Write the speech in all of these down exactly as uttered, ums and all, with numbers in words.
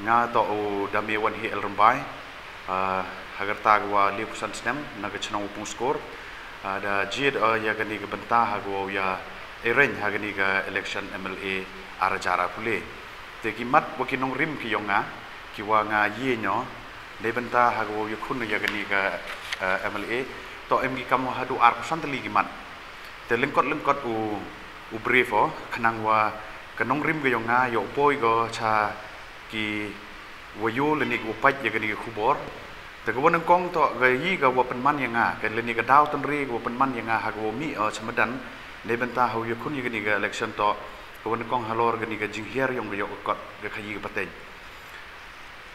Nga toh u Dame Wanheh Elrymbai, ah, ha ka rta ka wa le phew san snem, na ka chnong Pungskur, ah, da jied, ah, ya kani ka bynta ha ka wa u ya erein ha kani ka election M L A ar hajar arphew le. Te ki mat wa ki nongrim ki yong nga, ki wa nga ye noh, neibynta ha ka wa u yakhun ya kani ka, ah, M L A, toh em ki kam hadooh arphew san tylli ki mat. Te lyngkot lyngkot u, u brief o, khnang wa ka nongrim ka yong nga yow poi ko cha ki wa yoh lane ki wa pait ya kani ka khubor. Te ka wa nyngkong toh ka yi ka wa pynman ya nga, ka lane ka daw tynre ka wa pynman ya nga ha ka wa mih, eh, chamadan, neibynta ha u yakhun ya kani ka election toh, ka wa nyngkong halor kani ka jinghiar yong ka yoh ka kot ka khayi ka pateng.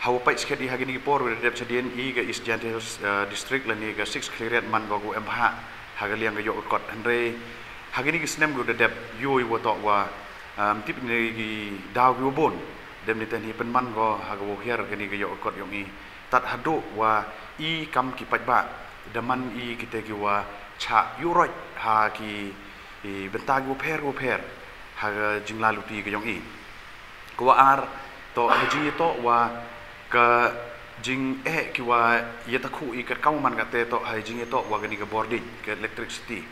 Ha wa pait skhet i ha kini ki por wa da dep chadien i ka East Jaintia Hills, eh, District lane ka Six Khliehriat man ko ka wa em bha ha ka liang ka yoh ka kot. Hynrei ha kini ki snem ka wa da dep yoh i wa toh wa, em, tip ni ki daw ki wa bun. Dem ni ten hi pynman ko ha ka wa hiar kani ka yoh ka kot yong i. Tat hadooh wa i kam ki paidbah da man i kite ki wa chah yoh roi ha ki, i bynta ki wa pher wa pher ha ka jinglaluti ka yong i. Ka wa ar, toh ha jingyatoh wa ka jingeh ki wa yatakhu i, kat ka wa man kate toh ha jingyatoh wa kani ka bording ka electricity.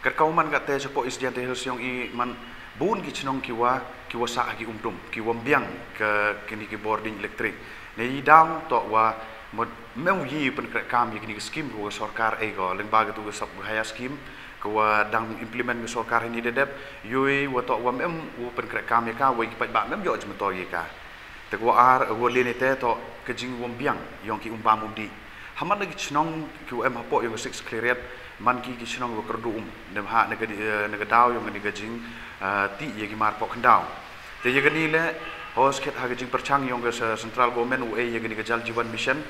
Kat ka wa man kate chapoh East Jaintia Hills yong i man bun ki chnong ki wa, ki wa sah ha ki umdum, ki wa mbiang ka kini ki bording electric. Nei daw toh wa mut mem yi pynkreh kam ya kini ki scheme ka wa sorkar e ko, lyngba ka tu ka sub haya scheme, ka wa dang implement ka sorkar hini da dep, yoh i wa toh wa mem u pynkreh kam ya ka, wa i ki paidbah mem yoh jemto ya ka. Te ka wa ar, wa le ni te toh ka jingwambiang yong ki umbam umdih. Haman da ki chnong ki wa em hapoh yong ka Six Khliehriat, man ki ki chnong wa kyrduh um, neibhah na ka di, eh, na ka daw yong kani ka jing, eh, tih ya ki mar poh khyndaw. Te ya kani le, ha wa skhet ha ka jingpyrchang yong ka sa-, Central Government u e ya kani ka Jal Jeevan Mission,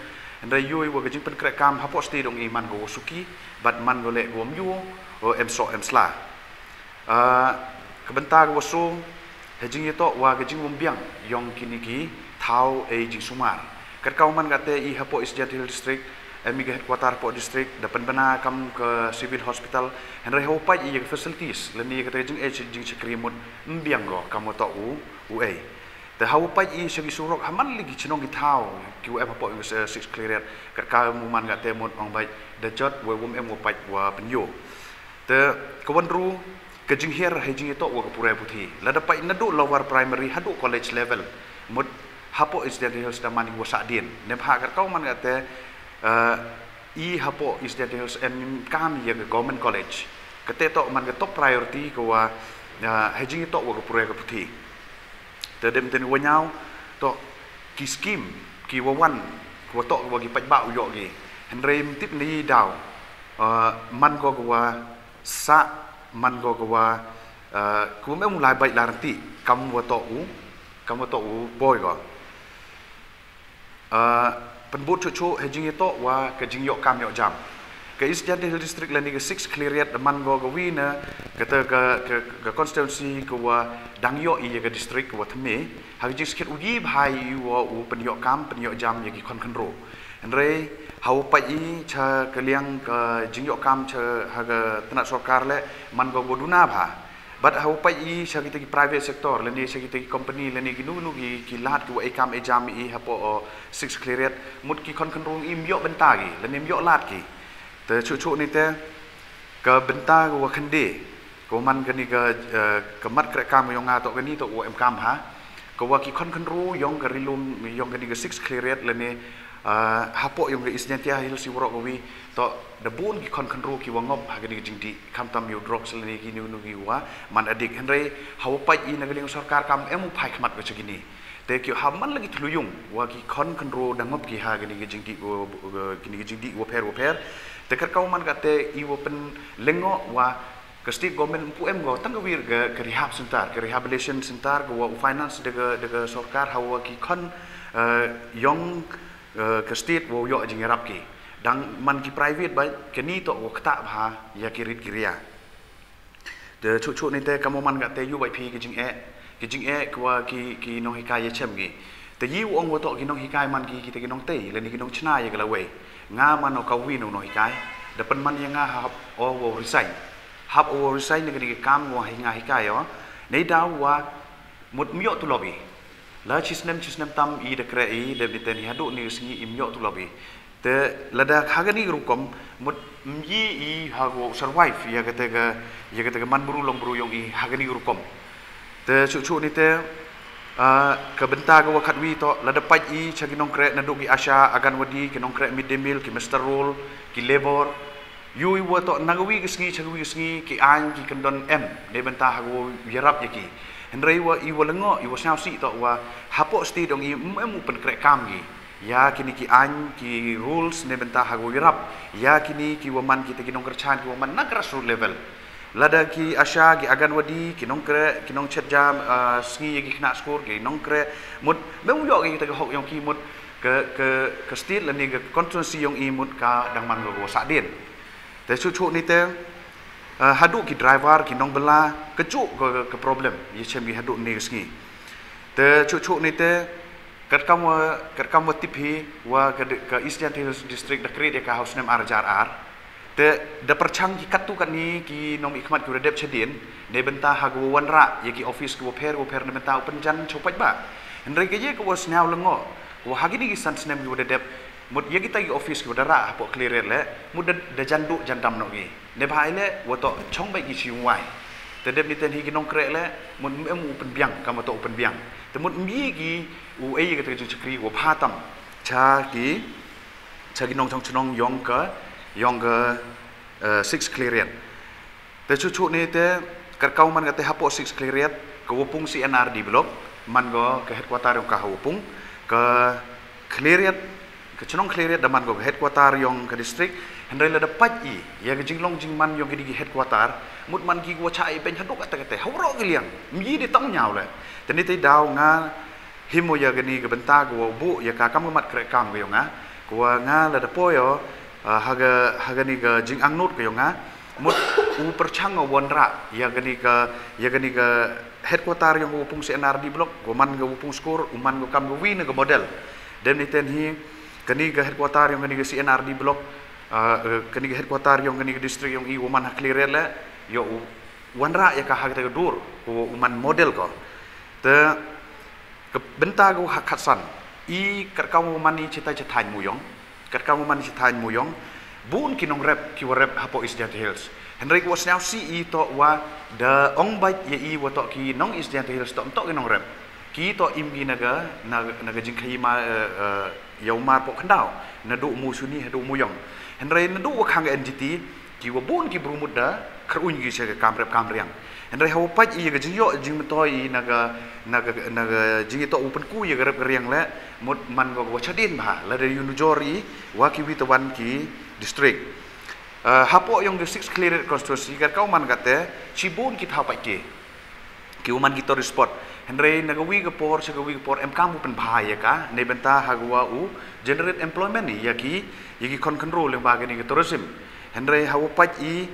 hynrei yoh i wa ka jingpynkreh kam hapoh state yong i man ka wa suki, bad man ka le ka wa myu, wa em soh em sla. Ah, ka bynta ka wa soo, ha jingyatoh wa ka jingwambiang yong kini ki thaw e jingsumar. Kat ka wa man kate i hapoh East Jaintia Hills District, em i ka headquarter hapoh district, da pynbna kam ka civil hospital, hynrei ha wa pait i ya ka facilities, lane kate ka jing e jingchakri mut mbiang ko, kam wa toh u, u e. Te ha wa pait i cha ki surok, haman le ki chnong ki thaw, ki wa em hapoh yong ka Six Khliehriat, kat ka wa man kate mut ong bait, da jot wa wam em wa pait wa pynyoh. Te ka wa ynru, ka jinghiar ha jingyatoh wa ka puræ puthi. Lada pait nadooh lower primary hadooh college level, mut hapoh East Jaintia Hills da man i wa sah dien. Neibhah kat ka wa man kate, eh, i hapoh East Jaintia Hills em kam ya ka government college. Kate toh man ka top priority ka wa, eh, ha jingyatoh wa ka puræ ka puthi. Te dem ten wa nyaw, toh ki scheme, ki wa wan, ka wa toh wa ki paidbah u yoh ki. Hynrei ym tip ni daw, eh, man ko ka wa sah, man ko ka wa, eh, ka wa mem u lai bait lai rynti, kam wa toh u, kam wa toh u poi ko. Ah, pynbud chuh chuh ha jingyatoh wa ka jingyoh kam yoh jam. Ka East Jaintia Hills District lane ka Six Khliehriat da man ko ka wi na kata ka, ka, ka constituency ka wa dang yoh i ya ka district ka wa thymme. Ha ka jingskhet u yi bha i wa u pynyoh kam, pynyoh jam ya ki khon khynroo. Hynrei ha wa pait i cha ka liang ka jingyoh kam cha ha ka tnat sorkar le man ko ka wa duna bha. Bad ha wa pait i cha kita ki private sector, lane cha kita ki company, lane ki nu nu ki, ki lad ki wa e kam e jam i hapoh, o, Six Khliehriat, mut ki khon khynroo i ym yoh bynta ki, lane ym yoh lad ki. Te chuh chuh ni te, ka bynta ka wa khyndai, ka wa man kani ka, eh, ka mat kreh kam yong nga toh kani toh wa em kam ha. Ka wa ki khon khynroo yong ka ri lum yong kani ka Six Khliehriat lane, ah, hapoh yong ka East Jaintia Hills i waroh ka wi, toh da bun ki khon khynroo ki wa ngop ha kani ka jingdih, khamtam yow drugs lane ki nu nu ki wa man adik. Hynrei ha wa pait i na ka liang sorkar kam em u phai khmat ka cha kini. Te ki haman la ki thlu yung wa ki khon khynroo da ngop ki ha kani ka jingdih wa, wa, kini ka jingdih wa pher wa pher. Te kat ka wa man kate i wa pynlyngngoh wa ka state government ym pu em ko tang ka wi ka, ka rehab center, ka rehabilitation center ka wa u finance da ka, da ka sorkar ha wa ki khon, eh, yong, eh, ka state wa u yoh jingyarap ki. Dang man ki private bait, kani toh wa ktah bha ya ki rit ki ria. Te chuh chuh ni te kam wa man kate yow bait phi ki jingeh, ki jingeh ka wa ki, ki nonghikai ya chem ki. Te yi u ong wa toh ki nonghikai man ki, kita ki nongtei, lane ki nongchna ya ka lawei. Nga man o ka wi nong nonghikai, da pynman ya nga hap o wa resign. Hap o wa resign na kani ka kam wa hi nga hikai o. Nei daw wa mut ym yoh tulop i. La chi snem chi snem tam i da kreh i, dep ni ten hi haduh ni ka sngi im yoh tulop i. Te lada ha kani ka rukom, mut myi i ha ko survive ya kata ka, ya kata ka man bru long bru yong i ha kani ka rukom. Te chuh chuh ni te, ah, ka bynta ka wa khatwi toh, lada pait i cha ki nongkreh naduh ki ASHA, Anganwadi, ki nongkreh mid day meal, ki muster roll, ki labour. Yow i wa toh na ka wi ka sngi cha ka wi ka sngi ki aiñ ki kyndon em, neibynta ha ka wa yarap ya ki. Hynrei wa i wa lyngngoh, i wa sngewsih toh wa hapoh state yong i em, em u pynkreh kam ki ya kini ki aiñ, ki rules, neibynta ha ka wa yarap ya kini ki wa man kita ki nongkyrchan ki wa man na grassroot level. Lada ki ASHA, ki Anganwadi, ki nongkreh, ki nongchet ja, ah, sngi ya ki khynnah skur, ki nongkreh, mut em u yoh ki kita ki hok yong ki, mut ka, ka, ka state lane ka constituency yong i mut ka dang man ka wa sahdien. Te chuh chuh ni te, ah, haduh ki driver, ki nongbylla, ka chuh ka, ka, ka problem ya chem ki haduh ni ka sngi. Te chuh chuh ni te, katkam wa, katkam wa tip hi wa ka di-, ka East Jaintia Hills District da create ya ka ha u snem ar hajar ar. Te da pyrchang ki katto katni ki nongmihkhmat ki wa da dep chadien, neibynta ha ka wa wanrah ya ki office ki wa pher wa pher, neibynta u pynjan chopait ba. Hynrei ka ya ka wa sngewlyngngoh, ka wa ha kini ki san snem ki wa da dep, mut ya kita ki office ki wa da rah hapoh Khliehriat le, mut da, da jan duh jan dam noh ki. Neibhah i le wa toh chong bait ki chi yung wai. Te dep ni ten hi ki nongkreh le, mut em u pynbiang, kam wa toh u pynbiang. Te mut myi ki u ei ya kata ka jingchakri wa bha tam cha ki, cha ki nongchong chnong yong ka, yong ka, eh, six Khliehriat. Te chuh chuh ni te, katkam man kate hapoh six Khliehriat, ka Wapung C and R D block, man ko ka headquarter yong ka ha Wapung, ka Khliehriat, ka chnong Khliehriat da man ko ka headquarter yong ka district. Hynrei lada pait i ya ka jinglong jingman yong kini ki headquarter, mut man ki wa chah i beiñ haduh kata kata, ha waroh ki liang, myi di tang ñiaw le. Te ni te daw nga him o ya kani ka bynta ka wa buh ya ka kam ka mat kreh kam ka yong nga, ka wa nga lada poi o, ah, ha ka, ha kani ka jingangnud ka yong nga, mut u pyrchang o wanrah ya kani ka, ya kani ka headquarter yong ka Wapung C and R D block, ka man ka Wapung skur, u man ka kam ka wi na ka model. Dep ni ten hi, kani ka headquarter yong kani ka C and R D block, ah, eh, kani ka headquarter yong kani ka district yong i wa man ha Khliehriat le, yow u wanrah ya ka ha kata ka dur, ka wa u man model ko. Te ka bynta ka wa khatsan, i katkam wa man i chitai chithaiñ mooyong, katkam wa man i chithaiñ mooyong, bun ki nongrep ki wa rep hapoh East Jaintia Hills. Hynrei ka wa sngewsih i toh wa da ong bait ya i wa toh ki nong East Jaintia Hills toh, toh ki nongrep. Ki toh im ki na ka, na, na ka jingkhaii ma, eh, eh, ya u mar poh khyndaw, naduh moochuni haduh mooyong. Hynrei naduh wa khang N G T, ki wa bun ki bru mut da kyrwuñ ki cha ka kam rep kam riang. Hynrei ha wa pait i ya ka jingyoh jingmyntoi i na ka, na ka, na ka jingyatoh u pynku ya ka rep ka riang le, mut man ko ka wa chadien bha lada yow nujor i wa ki wi tawan ki district. Ah, hapoh yong ka six Khliehriat constituency, katkam man kate, chibun ki thaw pait ki, ki wa man ki tourist spot. Hynrei na ka wi ka por cha ka wi ka por em kam u pynbha ya ka, neibynta ha ka wa u generate employment i ya ki, ya ki khon khynroo lyngba kani ka tourism. Hynrei ha wa pait i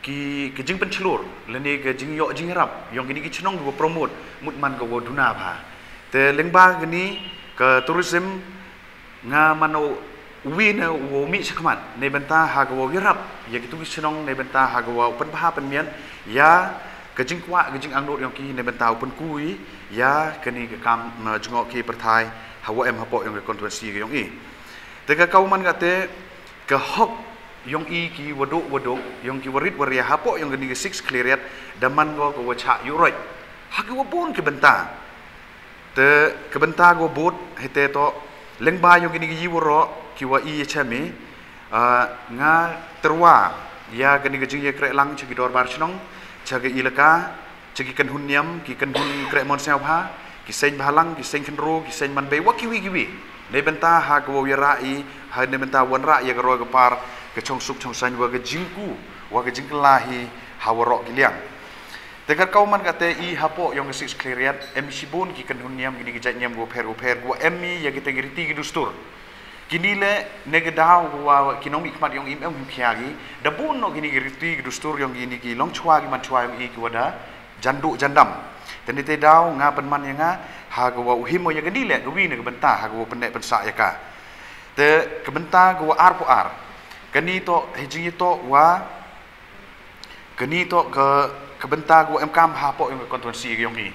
ki, ki jingpynchlur lane ka jingyoh jingyarap yong kini ki chnong ki wa promote, mut man ka wa duna bha. Te lyngba kani ka tourism, nga man o u wi na u wa mih chakhmat neibynta ha ka wa yarap ya kitu ki chnong, neibynta ha ka wa u pynbha pynmiat ya ka jingkwah, ka jingangnud yong ki, neibynta u pynku i ya kani ka kam, ah, jngoh ki pyrthai ha wa em hapoh yong ka constituency ka yong i. Te katkam man kate, ka hok yong i ki wa duh wa duh, yong ki wa rit wa ria hapoh yong kani ka six Khliehriat, da man ko ka wa chah yoh roi ha ki wa bun ki bynta. Te ka bynta ka wa bud hi te toh, lyngba yong kini ki yi waroh ki wa i ya chem i, ah, nga tyrwa ya kani ka jingyakrehlang cha ki dorbar chnong, cha ka ilaka, cha ki kynhun niam, ki kynhun kreh mon sngewbha, ki seng bhalang, ki seng khynroo, ki seng manbei, wa ki wi ki wi. Neibynta ha ka wa yarah i, ha neibynta wanrah ya ka roi ka par, ka chongsuk chongsaiñ wa ka jingku, wa ka jingkylla hi ha waroh ki liang. Te katkam man kate, i hapoh yong ka six Khliehriat em chibun ki kynhun niam, kini ki jait niam wa pher wa pher, wa em i ya kita ki riti ki dustur. Kini le, na ka daw wa ki nongmihkhmat yong i em him khia ki, da bun noh kini ki riti ki dustur yong kini ki longchwa ki manchwa yong i ki wa da jan duh jan dam. Te ni te daw nga pynman ya nga ha ka wa u him o ya kani le ka wi na ka bynta ha ka wa pynneh pynsah ya ka. Te ka bynta ka wa ar poh ar, kani toh hi jingyatoh wa, kani toh ka, ka bynta ka wa em kam hapoh yong ka constituency ka yong i.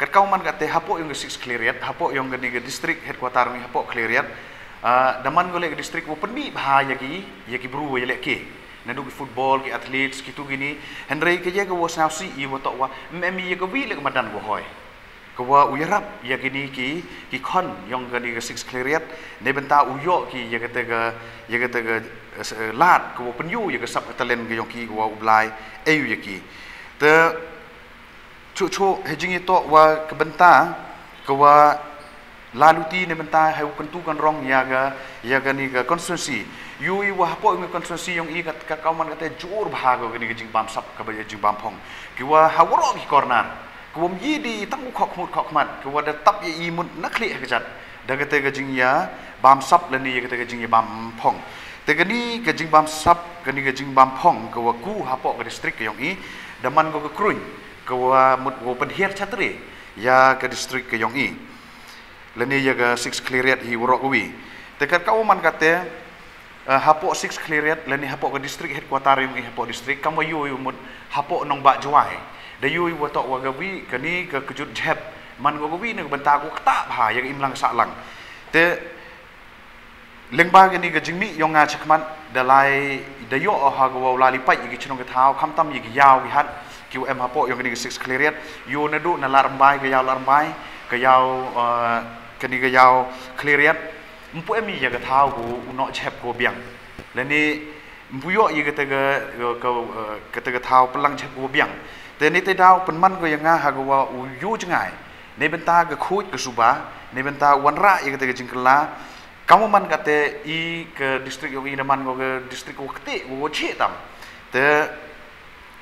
Kat ka u man katte hapoh yong ka Six Khliehriat, hapoh yong kani ka district headquarter yong i hapoh Khliehriat, ah, da man ko le ka district wa pynmih bha ya ki, ya ki bru wa ya le ke. Naduh ki football, ki athletes, ki tu ki ni, hynrei ka ya ka wa sngewsih i wa toh wa, em i ya ka wi le ka madan wa hoi. Ka wa u yarap ya kini ki, ki khon yong kani ka Six Khliehriat, neibynta u yoh ki ya kata ka, ya kata ka, eh, lad, ka wa pynyoh ya ka sap ka talent ka yong ki, ka wa u Blai e u ya ki. Te, chuh chuh, hei jingyatoh wa ka bynta, ka wa la luti neibynta hei u kyntu kynrong ya ka, ya kani ka constituency. Yow i wa hapoh yong ka constituency yong i kat, kat ka u man katte jur bha ko kani ka jingbam sap, ka ba ya jingbam phong. Ki wa ha waroh ki corner. Ka wa ym ye di tang u khok khmut khok khmat. Ka wa da tap ya i mut na khlieh ha ka jat. Da kata ka jingyabam sap lane ya kata ka jingyabam phong. Te kani ka jingbam sap, kani ka jingbam phong, ka wa ku hapoh ka district ka yong i, da man ko ka kruiñ, ka wa mut wa pynhiar chatre ya ka district ka yong i. Lane ya ka Six Khliehriat hi waroh ka wi. Te kat ka u man katte, eh, hapoh Six Khliehriat, lane hapoh ka district headquarter yong i hapoh district, kam wa yow i mut hapoh Nongbah Jowai. Da yow i wa toh wa ka wi, kani ka kjut jhep, man ko ka wi na ka bynta ko ktah bha ya ka imlang sahlang. Te, lyngba kani ka jingmih yong nga chakhmat, da lai, da yoh ha ka wa u la li pait ya ki chnong ki thaw, khamtam ya ki yaw ki hat, ki wa em hapoh yong kani ka Six Khliehriat, yow naduh na Ladrymbai, ka yaw Ladrymbai, ka yaw, eh, kani ka yaw Khliehriat, ym pu em i ya ka thaw ko u noh jhep ko biang. Lane, ym pu yoh ya kata ka, ka, eh, kata ka thaw pynlang jhep ko biang. Te neite daw pynman ko ya nga ha ka wa u yow jngai. Neibynta ka khuid ka suba, neibynta wanrah ya kata ka jingkylla, ka u man katte i ka district yong i na man ko ka district wa kti, wa chih tam. Te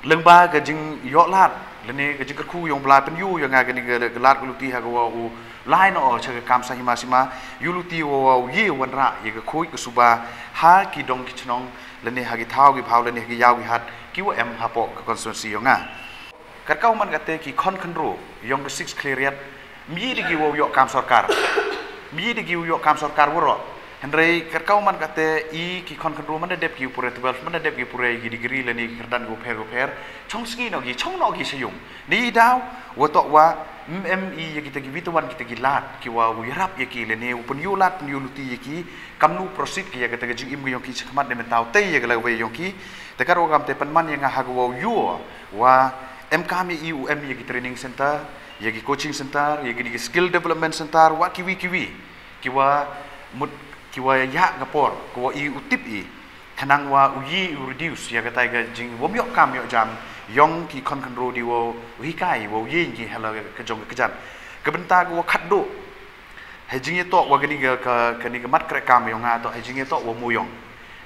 lyngba ka jingyoh lad, lane ka jingkyrkhu yong Blai pynyoh ya nga kani ka, ka lad ka luti ha ka wa u lai noh cha ka kam sa hima sima, yow luti wa, wa u ye wanrah ya ka khuid ka suba, ha ki dong ki chnong, lane ha ki thaw ki bhaw, lane ha ki yaw ki hat, ki wa em hapoh ka constituency yong nga. Kat ka u man katte ki khon khynru yong ka Six Khliehriat, ym ye di ki wa u yoh kam sorkar. Ym ye di ki wa u yoh kam sorkar waroh. Hynrei kat ka u man katte i ki khon khynru man da dep ki u pure twelve, man da dep ki u pure ki degree lane ki kyrdan ki wa pher wa pher. Chong sngi noh ki, chong noh ki cha yung. Ni daw, wa toh wa, ym em i ya kita ki wi tawan kita ki lad, ki wa u yarap ya ki lane, u pynyoh lad, pynyoh luti ya ki, kamnu proceed ki ya kata ka jingim ka yong ki chakhmat neibynta u tei ya ka lawei yong ki. Te kat wa kamte pynman ya nga ha ka wa u yoh, wa em kam ya i u em ya ki training center, ya ki coaching center, ya kini ki skill development center, wa ki wi ki wi. Ki wa mut, ki wa ya ka por, ka wa i u tip i. Khnang wa u ye u reduce ya katai ka jing, wa ym yoh kam yoh jam, yong ki khon khynru di wa u hikai, wa u ye ki ha la ka jong ka kjat. Ka bynta ka wa khatduh, hei jingyatoh wa kani ka, ka, kani ka mat kreh kam yong nga toh, hei jingyatoh wa mooyong.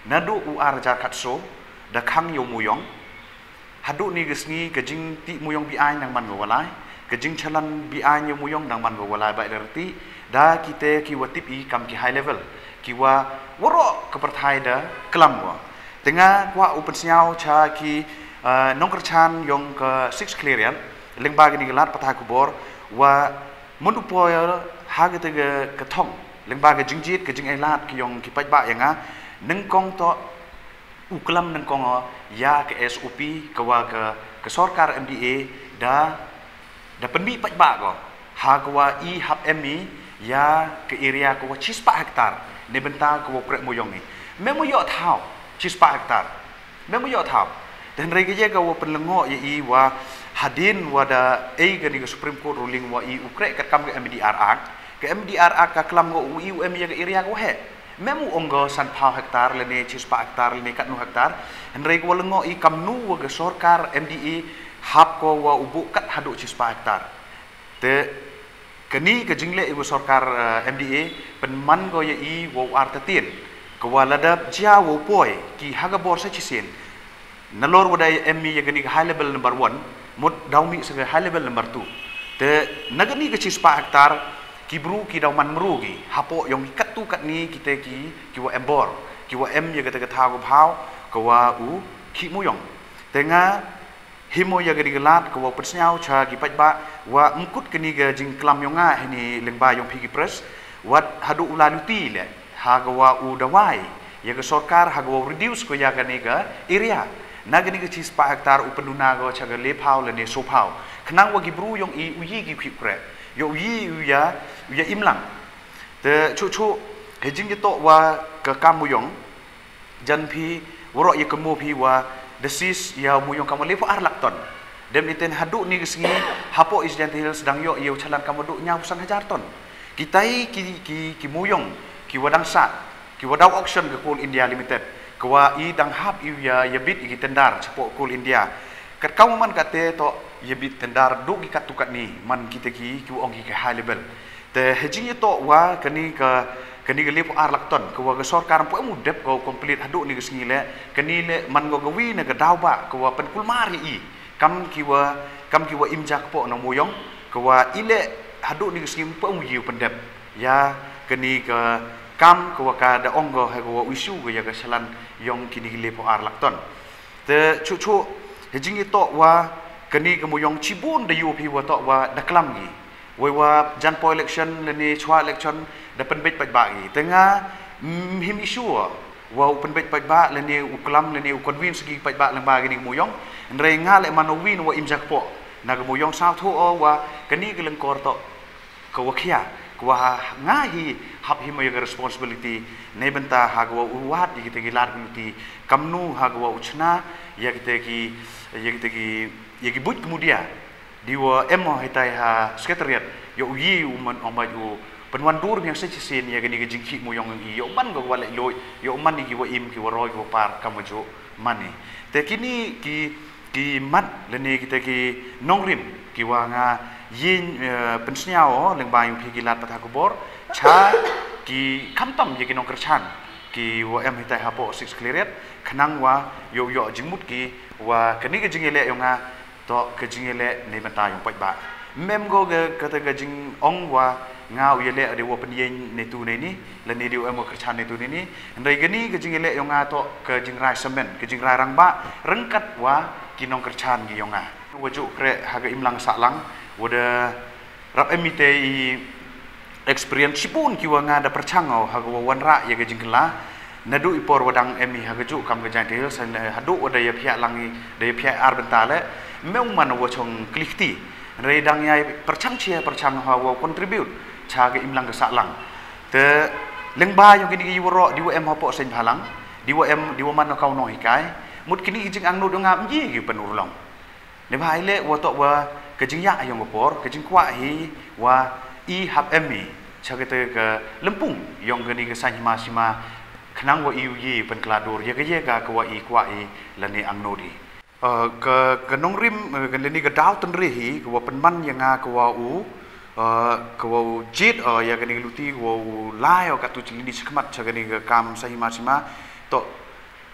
Naduh u ar hajar khatsaw, da khang ya u mooyong. Haduh ni ka sngi ka jingtih mooyong bi-aiñ nang man ko wa lai, ka jingchalan bi-aiñ ya u mooyong nang man ko wa lai, bai da reti, da kite ki wa tip i kam ki high level, ki wa waroh ka pyrthai da klam ko. Te nga kwah u pynsngew cha ki, eh, nongkyrchan yong ka Six Khliehriat, lyngba kani ka lad pathai khubor, wa mut u poi ha kata ka, ka thong, lyngba ka jingjied, ka jingailad ki yong ki paidbah ya nga, nyngkong toh u klam nyngkong o ya ka S O P, ka wa ka, ka sorkar M D A da, da pynmih paidbah ko. Ha ka wa i hap em i ya ka area ka wa chispah hektar, neibynta ka wa kreh mooyong i. Ym em u yoh thaw, chispah hektar. Ym em u yoh thaw. Te hynrei ka ya ka wa pynlyngngoh ya i wa hadien wa da e kani ka Supreme Court ruling wa i u kreh katkam ka M D R Act. Ka M D R Act ka klam ko u i u em ya ka area ka wa heh. Ym em u ong ko sanphaw hektar lane chispah hektar lane katnu hektar. Hynrei ka wa lyngngoh i kamnu wa ka sorkar M D A hap ko wa u buh kat haduh chispah hektar. Te kani ka jingleh i wa sorkar, eh, M D A, pynman ko ya i wa u artatien, ka wa lada jia wa u poi ki ha ka bor sa chisien, nalor wa da em i ya kani ka high level number one, mut daw mih sa ka high level number two. Te na kani ka chispah hektar, ki bru ki daw man mru ki hapoh yong ki katto katni kite ki, ki wa em bor, ki wa em ya kata ka thaw ka bhaw ka wa u khih mooyong. Te nga him o ya kani ka lad ka wa pynsngew cha ki paidbah, wa ym kut kani ka jingklam yong nga heini lyngba yong phi ki press, wat haduh u la luti le ha ka wa u dawai ya ka sorkar ha ka wa u reduce ko ya kani ka area. Na kani ka chi spah hektar u pynduna ko cha ka lephaw lane sophaw. Khnang wa ki bru yong i u yi ki khih kre. Yow yi u ya, u ya imlang. Te chuchu, hei jingyatoh wa ka kam mooyong, jan phi, waroh ya ka moo phi wa, da sis ya mooyong kam wa lephaw ar lak ton. Dem iten haduh ni ka sngi, hapoh East Jaintia Hills dang yoh ya u chalan kam wa duh ñiaw san hajar ton. Kitai ki, ki, ki mooyong, ki wa dang sah, ki wa daw auction ka Coal India Limited, ka wa i dang hap i ya, ya bid i ki tender chapoh Coal India. Kat kam wa man kate toh ya bid tender duh ki kat tu kat ni, man kita ki, ki wa ong ki ka high level. Te hei jingyatoh wa kani ka, kani ka lephaw ar lak ton, ka wa ka sorkar ym pu em u dep ko complete haduh ni ka sngi le, kani le man ko ka wi na ka daw ba, ka wa pynkulmar ya i. Kam ki wa, kam ki wa im ja kpoh na mooyong, ka wa i le haduh ni ka sngi ym pu em u yi u pyndep. Ya kani ka kam ka wa ka da ong ko hei ka wa u issue ko ya ka chalan yong kini ki lephaw ar lak ton. Te chuchu, hei jingyatoh wa kani ka mooyong chibun da yoh phi wa toh wa da klam ki. Wei wa jan poh election lane chwa election da pynbeit paidbah ki. Te nga, mm, him issue wa u pynbeit paidbah lane u klam lane u convince ki paidbah lyngba kini ka mooyong. Hynrei nga le man u wi na wa im ja kpoh na ka mooyong, sawthuh o wa kani ka lyngkor toh ka wa khia, ka wa ha, nga hi hap him ya ka responsibility, neibynta ha ka wa u wad ya kita ki lad ki luti, kamnu ha ka wa u chna ya kita ki, ya kita ki, ya ki buit ki mudia. Di wa em o hitai ha secretariat, yow yi u man ong bait u pynwandur biang sa chisien ya kani ka jingkhih mooyong i, yow man ka wa leh loi, yow man i ki wa im, ki wa roi, ki wa par, kam wa ju man i. Te kini ki, ki mat lane kita ki nongrim, ki wa nga yin, eh, pynsniaw o lyngba yong phi ki lad pathai khubor, cha ki khamtam ya ki nongkyrchan, ki wa em hitai hapoh Six Khliehriat, khnang wa yow yoh jingmut ki wa kani ka jingyaleh yong nga toh ka jingyaleh neibynta yong paidbah. Ym em ko ka, kata ka jingong wa nga u yaleh de wa pynyeng neitu neini, lane de wa em wa kyrchan neitu neini. Hynrei kani ka jingyaleh yong nga toh ka jingrai samen, ka jingrai rangbah, ryngkat wa ki nongkyrchan ki yong nga. Wa ju kre ha ka imlang sahlang, wa da rap em i te i experience chibun ki wa nga da pyrchang o ha ka wa wanrah ya ka jingkylla. Naduh i por wa dang em i ha ka ju kam ka Jaintia Hills, haduh wa da ya phiah lang i, da ya phiah ar bynta le, ym em u man wa chong klikti. Hynrei dang ya pyrchang chia pyrchang ha wa contribute cha ka imlang ka sahlang. Te lyngba yong kini ki waroh, di wa em hapoh seng bhalang, di wa em, di wa man ka u nonghikai, mut kini ki jingangnud yong nga ym yi ki pynurlong. Neibhah i le wa toh wa ka jingya yong ka por, ka jingkwah hi wa i hap em i cha kata ka lympung yong kani ka saiñ hima sima, khnang wa i u yi pynkylla dur ya ka, ya ka ka wa i kwah i lane angnud i. Eh, ka, ka nongrim, eh, ka lane ka daw tynre hi, ka wa pynman ya nga ka wa u, eh, ka wa u jied, eh, ya kani ka luti, ka wa u lai o katu chilini chakhmat cha kani ka kam saiñ hima sima, toh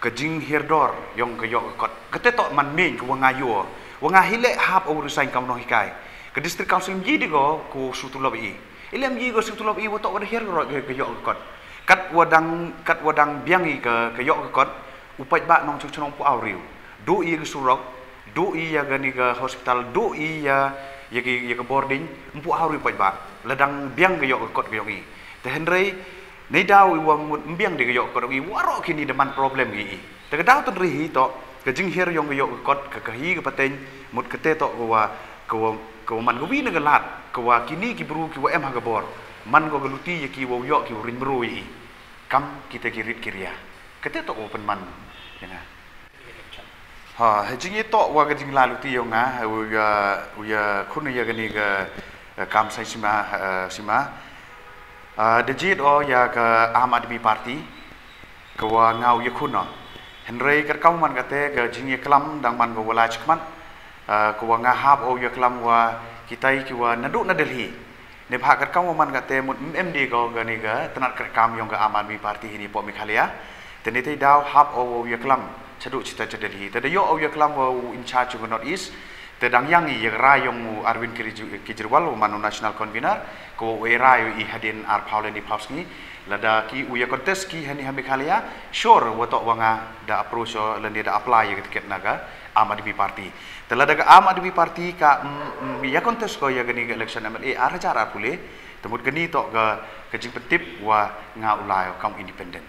ka jinghiar dor yong ka yoh ka kot. Kate toh man meiñ ka wa nga yoh. Wa nga hi le hap o u resign kam u nonghikai. Ka District Council ym yi de ko ka wa u siew tulop i. I le ym yi ko siew tulop i wa toh wa da hiar dor ka, ka yoh ka kot. Kat wa dang, kat wa dang biang i ka, ka yoh ka kot, u paidbah nongchong chnong ym pu awriew. Duh i ya ka surok, duh i ya kani ka hospital, duh i ya, ya ki, ya ka boarding, ym pu awriew paidbah. La dang biang ka yoh ka kot ka yong i. Te hynrei, neidaw i wa mut ym biang de ka yoh ka kot yong i, waroh kini da man problem ki i. Te ka daw tynre hi toh, ka jinghiar yong ka yoh ka kot, ka, ka hi ka pateng, mut kate toh ka wa, ka wa, ka wa man ka wi na ka lad, ka wa kini ki bru ki wa em ha ka bor, man ko ka luti ya ki wa u yoh ki u ring bru ya i. Kam kita ki rit ki ria. Kate toh ka wa pynman ya nga. Ha, hei jingyatoh wa ka jingla luti yong nga, u ya, u yakhun ya kani ka, eh, kam saiñ sima, eh, sima. Ah, da jied o ya ka Aam Aadmi Party, ka wa nga u yakhun o. Hynrei kat kam u man kate ka jingyaklam dang man ka wa lai chakhmat, ah, ka wa nga hap o u yaklam wa kitai ki wa naduh na Delhi. Neibhah kat kam wa man kate mut ym em de ko kani ka tnat kreh kam yong ka Aam Aadmi Party hini poh Meghalaya. Te neitei daw hap o u yaklam chaduh chita cha Delhi. Te da yoh o u yaklam wa u in charge yong ka North East. Te dang yang i ya ka rai yong u Arvind Kejri-, Kejriwal, wa man u national convener, ka wa u e rai i hadien arphaw lane phawsngi. Lada ki u ya contest ki hani ha Meghalaya, sure wa toh wa nga da approach o lane da apply ya ka ticket na ka Aam Aadmi Party. Te lada ka Aam Aadmi Party ka, mm, mm, ya contest ko ya kani ka election M L A ar hajar arphaw le, te mut kani toh ka, ka jingpyntip wa nga u lai o kam independent.